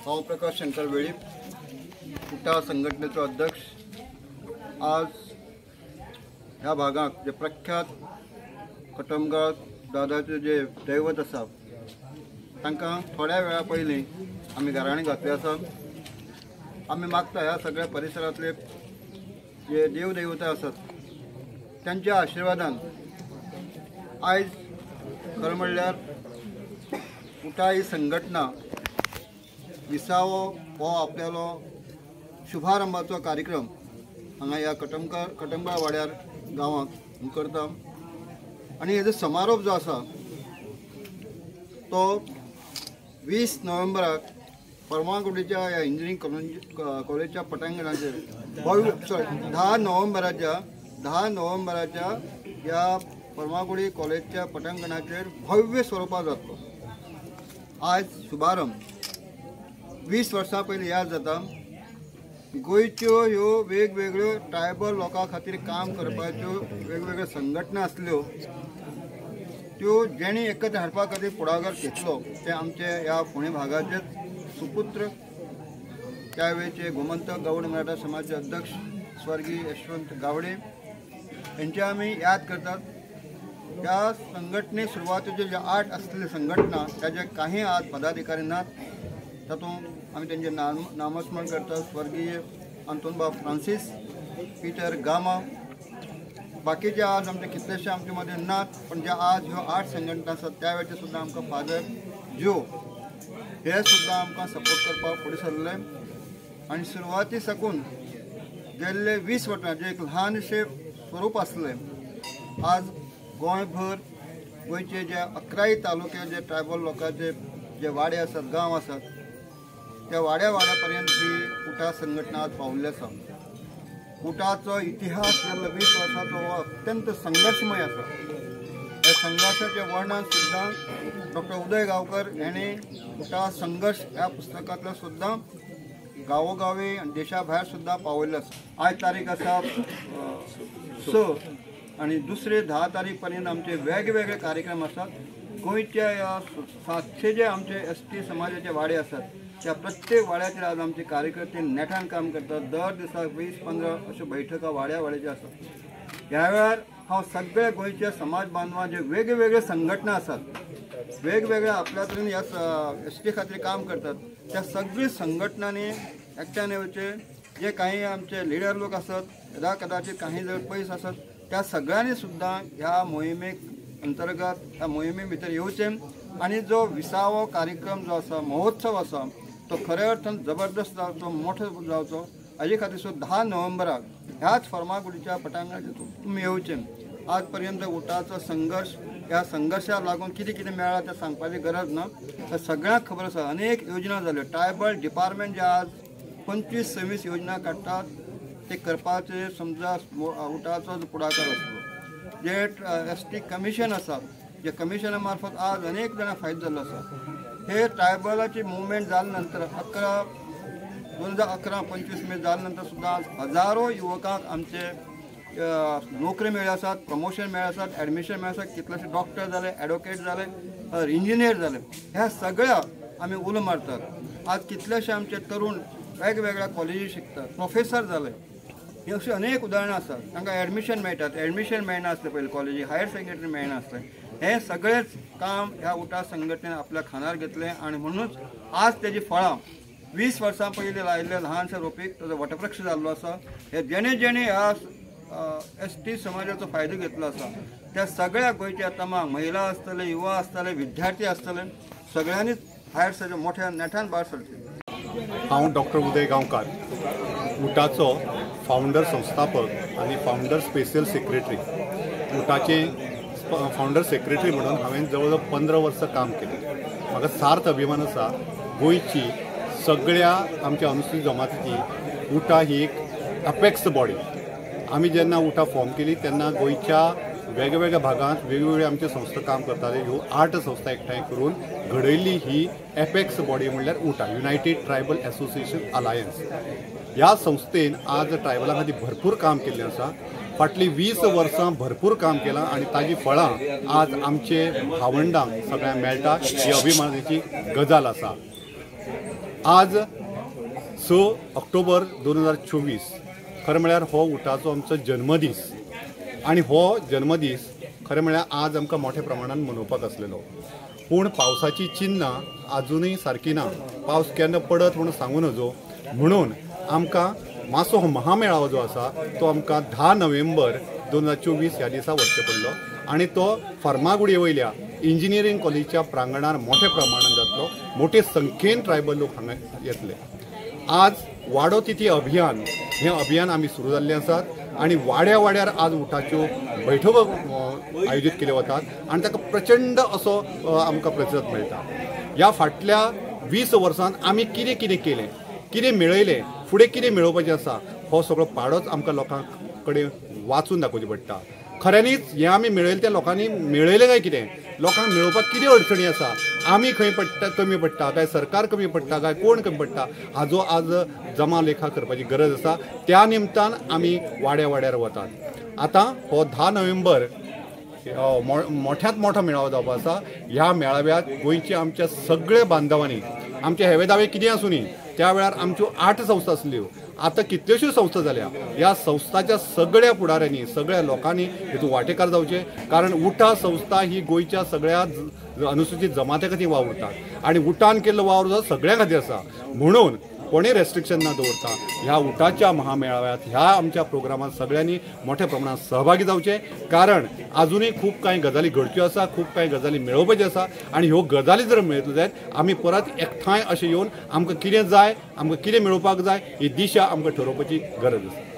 हांव प्रकाश शंकर वेळीप, उटा संघटनेचो अध्यक्ष। आज ह्या भागाक जे प्रख्यात कटमगाळ दादाचे जे दैवत आसा तांकां थोड्या वेळा पयलीं आमी घराणी घातले आसा। आमी मागता ह्या सगळ्या परिसरांतले जे देवदेवता आसात तांच्या आशिर्वादान आयज खरें म्हणल्यार उटा ही संघटना विसावो हो आपल्यालो शुभारंभाचो कार्यक्रम हांगा ह्या कटमगाळ वाड्यार गांवांत करता आनी हेजो समारोप जो आसा तो 20 नोव्हेंबराक फर्मागुडीच्या ह्या इंजिनियरींग कॉलेजच्या पटांगणाचेर भव्य 10 नोव्हेंबराच्या ह्या फर्मागुडी कॉलेजच्या पटांगणाचेर भव्य स्वरुपात जातलो। आज शुभारंभ 20 वर्सां पयलीं याद जाता गोंयच्यो ह्यो वेगवेगळ्यो ट्रायबल लोकां खातीर काम करपाच्यो वेगवेगळ्यो संघटना आसल्यो त्यो जेणी एकत्र हाडपा खातीर फुडाकार घेतलो ते आमचे ह्या पुणे भागाचेच सुपुत्र त्यावेळचे गोमंतक गावडे मराठा समाजाचे अध्यक्ष स्वर्गीय यशवंत गावडे हेंचे आमी याद करतात। ह्या संघटने सुरवातेच्यो ज्यो 8 आसलेल्यो संघटना ताजे काही आज पदाधिकारी नात, तातूंत आमी तेंचे नामस्मरण करतात स्वर्गीय अंतोनबाब फ्रांसीस, पीटर गामा, बाकीचे आज आमचे कितलेशे आमचे मदें नात, पण जे आज ह्यो 8 संघटना आसात त्या वेळचे सुद्दां आमकां फादर ज्यो हे सुद्दां आमकां सपोर्ट करपाक फुडें सरले आनी सुरवाती साकून गेल्ले 20 वर्सां जे एक ल्हानशें स्वरूप आसलें आज गोंयभर गोंयचे जे 11 तालुके जे ट्रायबल लोकांचे जे वाडे आसात, गांव आसात त्या वाड्या वाड्या पर्यंत ही उटा संघटना आज पावल्ली आसा। उटाचो इतिहास गेल्लो 20 वर्सांचो हो अत्यंत संघर्शमय आसा। ह्या संघर्शाचें वर्णन सुद्दां डॉक्टर उदय गांवकर हेणी उटा संघर्श ह्या पुस्तकांतलो सुद्दां गांवोगांवी आनी देशा भायर सुद्दां पावयल्लो आसा। आज तारीख आसा 6 आनी दुसरे 10 तारीख पर्यंत आमचे वेगवेगळे कार्यक्रम आसात। गोंयच्या ह्या 700 जे आमचे ST समाजाचे वाडे आसात त्या प्रत्येक वाड्याचेर आज आमचे कार्यकर्ते नेटान काम करतात। दर दिसाक 20-15 अश्यो बैठका वाड्या वाड्याच्यो आसात। ह्या वेळार हांव सगळे गोंयच्या समाज बांधवां जे वेगवेगळे संघटना आसात वेगवेगळ्या आपल्या तरेन ह्या ST खातीर काम करतात त्या सगळे संघटनांनी एकट्यान येवचे, जे काही आमचे लिडर लोक आसात यदा कदाचित काही जर पयस आसात त्या सगळ्यांनी सुद्दां ह्या मोहिमेक अंतर्गत ह्या मोहिमे भितर येवचे आनी जो विसावो कार्यक्रम जो आसा महोत्सव आसा तो खऱ्या अर्थान जबरदस्त जावचो, मोठो जावचो हाजे खातीर सुद्दां 10 नोव्हेंबराक ह्याच फर्मागुडीच्या पटांगणाचेर तुमी येवचे। आज पर्यंत उटाचो संघर्श ह्या संघर्शाक लागून कितें कितें मेळ्ळां तें सांगपाची गरज ना, तर सगळ्यांक खबर आसा। अनेक योजना जाल्यो, ट्रायबल डिपार्टमेंट जे आज 25-26 योजना काडटात ते करपाचे समजा उटाचो जो फुडाकार आसलो, जे ST commission आसा जे कमिशना मार्फत आज अनेक जाणांक फायदो जाल्लो आसा। हे ट्रायबलाची मुवमेंट जाले नंतर 2011 25 मे जाले नंतर सुद्दां आज हजारो युवकांक आमचे नोकरी मेळ्ळ्यो आसात, प्रमोशन मेळ्ळें आसात, एडमिशन मेळ्ळें आसात, कितलेशे डॉक्टर जाले, एडवोकेट जाले, इंजिनियर जाले। ह्या सगळ्या आमी उलो मारतात। आज कितलेशे आमचे तरुण वेगवेगळ्या कॉलेजी शिकतात, प्रोफेसर जाले, ही अशी अनेक उदाहरणां आसात। तांकां एडमिशन मेळटात, एडमिशन मेळनासलें पयलीं कॉलेजी, हायर सेकंडरी मेळनासलें। हें सगळेंच काम ह्या उटा संघटनेन आपल्या खांदार घेतलें आनी म्हणूनच आज तेजी फळां 20 वर्सां पयलीं लायिल्ले ल्हानशे रोपीक ताजो वटवृक्ष जाल्लो आसा। हे जेणे जेणे ह्या ST समाजाचो फायदो घेतलो आसा त्या सगळ्या गोंयच्या तमाम महिला आसतले, युवा आसतले, विद्यार्थी आसतले, सगळ्यांनीच भायर सरचें, मोठ्या नेटान भायर सरचें। हांव डॉक्टर उदय गांवकार, उटाचो फावंडर संस्थापक आनी फावंडर स्पेशल सेक्रेटरी। उटाचे फावंडर सेक्रेटरी म्हणून हांवें जवळ जवळ 15 वर्सां काम केलें। म्हाका सार्थ अभिमान आसा गोंयची सगळ्या आमच्या अनुसूचित जमातीची उटा ही एक अपेक्स बॉडी। आमी जेन्ना उटा फॉर्म केली तेन्ना गोंयच्या वेगवेगळ्या भागांत वेगवेगळे आमचे संस्था काम करताले। ह्यो 8 संस्था एकठांय करून घडयल्ली ही एपेक्स बॉडी म्हणल्यार उटा, युनायटेड ट्रायबल एसोसिएशन अलायन्स। ह्या संस्थेन आज ट्रायबलां खातीर भरपूर काम केल्लें आसा। फाटलीं 20 वर्सां भरपूर काम केलां आनी ताजी फळां आज आमचे भावंडांक सगळ्यांक मेळटा, ही अभिमानाची गजाल आसा। आज 6 ऑक्टोबर 2024 खरें म्हळ्यार हो उटाचो आमचो जन्मदीस आनी हो जन्मदीस खरें म्हळ्यार आज आमकां मोठ्या प्रमाणान मनोवपाक आसलेलो, पूण पावसाची चिन्नां आजुनूय सारकी ना। पावस केन्ना पडत म्हणून सांगू नजो, म्हणून आमकां मातसो हो महामेळावो जो आसा तो आमकां 10 नोव्हेंबर 2024 ह्या दिसा व्हरचो पडलो आनी तो फार्मागुडी वयल्या इंजिनियरींग कॉलेजीच्या प्रांगणार मोठ्या प्रमाणान जातलो। मोठे संख्येन ट्रायबल लोक हांगा येतले। आज वाडो तिथी अभियान हें अभियान आमी सुरू जाल्लें आसात आनी वाड्या वाड्यार आज उठाच्यो बैठको आयोजीत केल्यो वतात आनी ताका प्रचंड असो आमकां प्रतिसाद मेळटा। ह्या फाटल्या 20 वर्सांत आमी कितें कितें केलें, कितें मेळयलें, फुडें कितें मेळोवपाचें आसा हो सगळो पाडोच आमकां लोकां कडेन वाचून दाखोवचें पडटा। खऱ्यांनीच हें आमी मेळयलें तें लोकांनी मेळयलें काय कितें, लोकांक मेळोवपाक कितें अडचणी आसा, आमी खंय पडटा, कमी पडटा काय सरकार कमी पडटा काय कोण कमी पडटा हाजो आज जमा लेखा करपाची गरज आसा। त्या निमतान आमी वाड्या वाड्यार वतात। आतां हो 10 नोव्हेंबर मोठ्यांत मोठो मेळावो जावपा आसा। ह्या मेळाव्याक गोंयच्या आमच्या सगळ्या बांधवांनी, आमचे हेवे दावे कितें आसूं न्ही, त्या वेळार आमच्यो 8 संस्था आसल्यो, आतां कितल्योश्यो संस्था जाल्या। ह्या संस्थाच्या सगळ्या फुडाऱ्यांनी, सगळ्या लोकांनी हितून वांटेकार जावचें, कारण उटा संस्था ही गोंयच्या सगळ्या अनुसूचित जमात्या खातीर वावुरतात आनी उटान केल्लो वावर जो सगळ्यां खातीर आसा, म्हणून कोणें रेस्ट्रिक्शन ना दवरता ह्या उटाच्या महामेळाव्यात, ह्या आमच्या प्रोग्रामात सगळ्यांनी मोठ्या प्रमाणात सहभागी जावचें, कारण आजुनूय खूब कांय गजाली घडच्यो आसा, खूब कांय गजाली मेळोवपाच्यो आसा आनी ह्यो गजाली जर मेळयतल्यो जायत आमी परत एकठांय अशें येवन आमकां कितें जाय, आमकां कितें मेळोवपाक जाय ही दिशा आमकां ठरोवपाची गरज आसा।